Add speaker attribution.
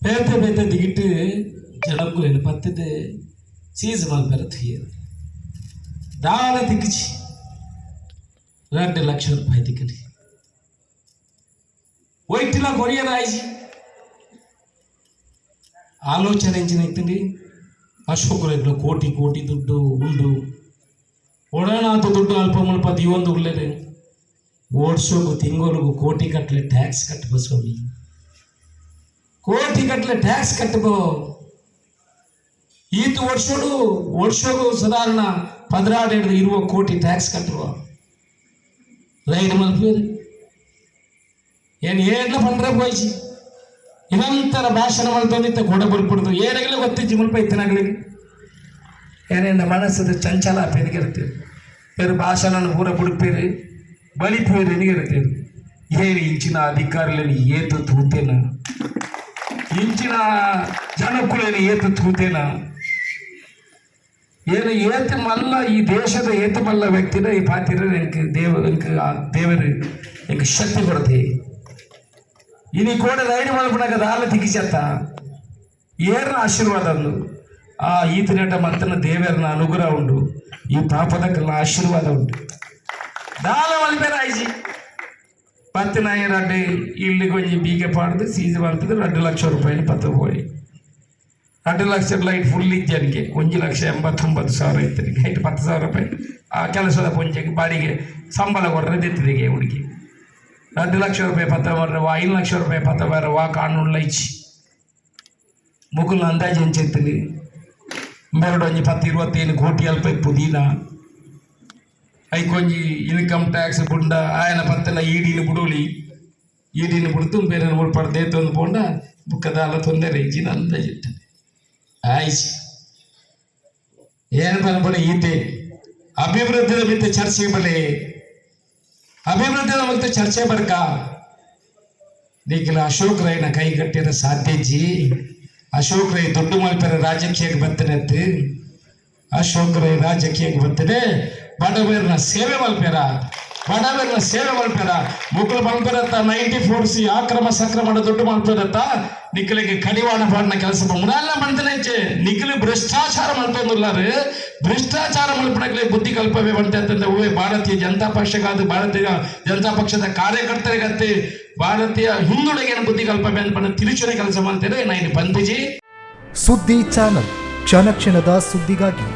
Speaker 1: ಬೇತೆ ಬೇತೆ ದಿಗಿಟ್ಟು ಜನಕ್ಕುಲೆನ್ ಪತ್ತದ ಸೀಸ್ ಮಲ್ಪೆರ ತೂಯೆರ್. ದಾಲ ತಿಕ್ಕಿಜಿ. 2 ಲಕ್ಷ ರೂಪಾಯಿ ತಿಕ್ಕಲಿ. ಒಯ್ಟಿಲ ಕೊರಿಯರ್ ಆಯ್ಜಿ. ಆಲೋಚನೆ ಎಂಚಿನ ಇತ್ತಂడి? ಅಶೋಕರೆಗ್ಲ ಕೋಟಿ ಕೋಟಿ ದುಡ್ಡು ಉಂಡು. ಒಡನಾಥ ದುಡ್ಡು ಅಲ್ಪ ಮುಲ್ಪ ದೀವೊಂದು ಉಲ್ಲೆರ್. ಓಡ್ಸೋಗು ತಿಂಗೊలుగు ಕೋಟಿ ಕಟ್ಲೆ ಟ್ಯಾಕ್ಸ್ ಕಟ್ಟಬೋ ಸ್ವಾಮಿ, ಕೋಟಿ ಕಟ್ಲೆ ಟ್ಯಾಕ್ಸ್ ಕಟ್ಟಬೋ. ಈತ ವರ್ಷೋಡು ವರ್ಷೋಗು ಸಾಧಾರಣ 12 ಹಿಡಿದು ಇರುವ ಕೋಟಿ ಟ್ಯಾಕ್ಸ್ ಕಟ್ಟುವ. ರೈಡ್ ಮಲ್ಪೇರು ಏನು ಏಡ್ಲ ಪಂಡ್ರೆ ಪೋಯ್ಚಿ. ನಿರಂತರ ಭಾಷಣ ಮಲ್ತೊಂದಿತ್ತ ಕೊಡ ಬಲ್ಪುಡ್ದು ಏರೆಗಲ ಗೊತ್ತಿಜ್ಜಿ ಮುಲ್ಪ ಇತ್ತನಗಳಿಗೆ. ಏನೇನ ಮನಸ್ಸದ ಚಂಚಲ ಪೆನಿಗಿರ್ತೀರಿ. ಪೇರು ಭಾಷಣ ಪೂರ ಬುಡ್ಪೇರು, ಬಲಿಪೇರು ಎನಿಗಿರ್ತೀರಿ. ಏನು ಇಂಚಿನ ಅಧಿಕಾರಿలను ಏತು ತೂತೇನ, ಇಂಚಿನ ಜನಕ್ಕುಲೇನು ಏತು ತೂತೇನ. ಏನು ಏತು ಮಲ್ಲ ಈ ದೇಶದ ಏತು ಮಲ್ಲ ವ್ಯಕ್ತಿನ ಈ ಪಾತಿರ. ಎಂಕ್ ದೇವ, ಎಂಕ್ ಆ ದೇವರು ಎಂಕ್ ಶಕ್ತಿ ಕೊಡ್ತೆ. ಇನಿ ಕೋಡೆ ರೈಡ್ ಮಲ್ಪುನಗ ದಾಲ ತಿಕ್ಕಿಚತ್ತ. ಏರ್ನ ಆಶೀರ್ವಾದ ಅಂದು. ಆ ಈತನೇಟ ಮಲ್ತನ ದೇವರನ ಅನುಗ್ರಹ ಉಂಡು, ಈ ಪಾಪದಕ್ಕೆಲ್ಲ ಆಶೀರ್ವಾದ ಉಂಟು. ದಾಲ ಮಲ್ಪೇರ ಆಯ್ಜಿ. ಪತ್ತಿನಾಯ ರಡ್ಡು ಇಲ್ಲು ಕೊಂಚ ಬೀಗ ಪಾಡ್ದು ಸೀಜ್ ಮಾಡ್ತದೆ. 2 ಲಕ್ಷ ರೂಪಾಯಿನ ಪತ್ತು ಪೋಯಿ. 2 ಲಕ್ಷ ಲೈಟ್ ಫುಲ್ ಇಜ್ಜನಿಗೆ. 1,89,000 ಇತ್ತು. ಐಟ್ 10,000 ರೂಪಾಯಿ ಆ ಕೆಲಸದ ಪೊಂಜೆಗೆ ಬಾಡಿಗೆ ಸಂಬಳ ಕೊಡ್ರೆ ದೆತ್ತಿದಿಗೆ ಹುಡುಗಿ. 2 ಲಕ್ಷ ರೂಪಾಯಿ ಪತ್ತ ಬರ್ರೆ ವಾ, 5 ಲಕ್ಷ ರೂಪಾಯಿ ಪತ್ತ ಬರ್ರೆ ವಾ ಕಾನೂನು ಲೈಚಿ. ಮುಕುಲ್ ಅಂದಾಜು ಎಂಚೆತ್ತಿನಿ? ಮೆರಡು ಒಂಜಿ ಪತ್ತು 25 ಕೋಟಿ ಅಲ್ಪ ಪುದೀನ. ಐಕೊಂಜಿ ಇನ್ಕಮ್ ಟ್ಯಾಕ್ಸ್ ಬುಂಡ ಆಯನ ಪತ್ತೆಲ್ಲ ಈಡಿನ ಬುಡೋಲಿ. ಈಡಿನ ಬುಡ್ತು ಬೇರೆ ಮುಳ್ಪಾಡು ದೇತೊಂದು ಪೋಂಡ ಬುಕ್ಕದಾಲ ತೊಂದರೆ ಇಜ್ಜಿನ ಅಂದಾಜಿಟ್ಟದೆ ಆಯ್ಚಿ. ಏನು ಪನ್ಪುಣ, ಈತೆ ಅಭಿವೃದ್ಧಿದ ಮಿತ್ತ ಚರ್ಚೆ ಬಲೆ, ಅಭಿವೃದ್ಧಿದ ಮತ್ತೆ ಚರ್ಚೆ ಬರ್ಕ. ನಿಖಿಲ ಅಶೋಕ್ ರೈನ ಕೈ ಕಟ್ಟಿರ ಸಾಧ್ಯಜಿ. ಅಶೋಕ್ ರೈ ದುಡ್ಡು ಮಲ್ಪೆರ ರಾಜಕೀಯಕ್ಕೆ ಬರ್ತನೆ. ಅಶೋಕ್ ರೈ ರಾಜಕೀಯಕ್ಕೆ ಬರ್ತದೆ, ಬಡವರನ ಸೇವೆ ಮಲ್ಪೆರ, ಬಡವರನ ಸೇವೆ ಮಲ್ಪೆರ. ಮುಕ್ಕಳು ಮಲ್ಪೆರತ್ತ 94 ಸಿ ಆಕ್ರಮ ಸಕ್ರಮಣ ದುಡ್ಡು ಮಲ್ಪೆರತ್ತ. ನಿಖಲಿಗೆ ಕಡಿವಾಣ ಪಾಡಿನ ಕೆಲಸ ಮುನಾಲ ಮಂತನೆ. ನಿಖಲು ಭ್ರಷ್ಟಾಚಾರ ಮಲ್ತೊಂದುಲ್ಲಾರು. ಭ್ರಷ್ಟಾಚಾರ ಮಲ್ಪನಕ್ಲೆ ಬುದ್ಧಿ ಕಲ್ಪವೇ ಅಂತಂದ್ರೆ ಹೂವೆ ಭಾರತೀಯ ಜನತಾ ಪಕ್ಷಕ್ಕಾದ ಭಾರತೀಯ ಜನತಾ ಪಕ್ಷದ ಕಾರ್ಯಕರ್ತರಿಗತ್ತೆ ಭಾರತೀಯ ಹಿಂದುಳಿಗೆ ಬುದ್ಧಿ ಕಲ್ಪವೆ ಅಂತ ತಿಳಿಚುನೆ ಕೆಲಸ ಮಾಡ್ತಾರೆ. ನಾನು ಪಂತಿಜಿ.
Speaker 2: ಸುದ್ದಿ ಚಾನಲ್, ಕ್ಷಣ ಕ್ಷಣದ ಸುದ್ದಿಗಾಗಿ.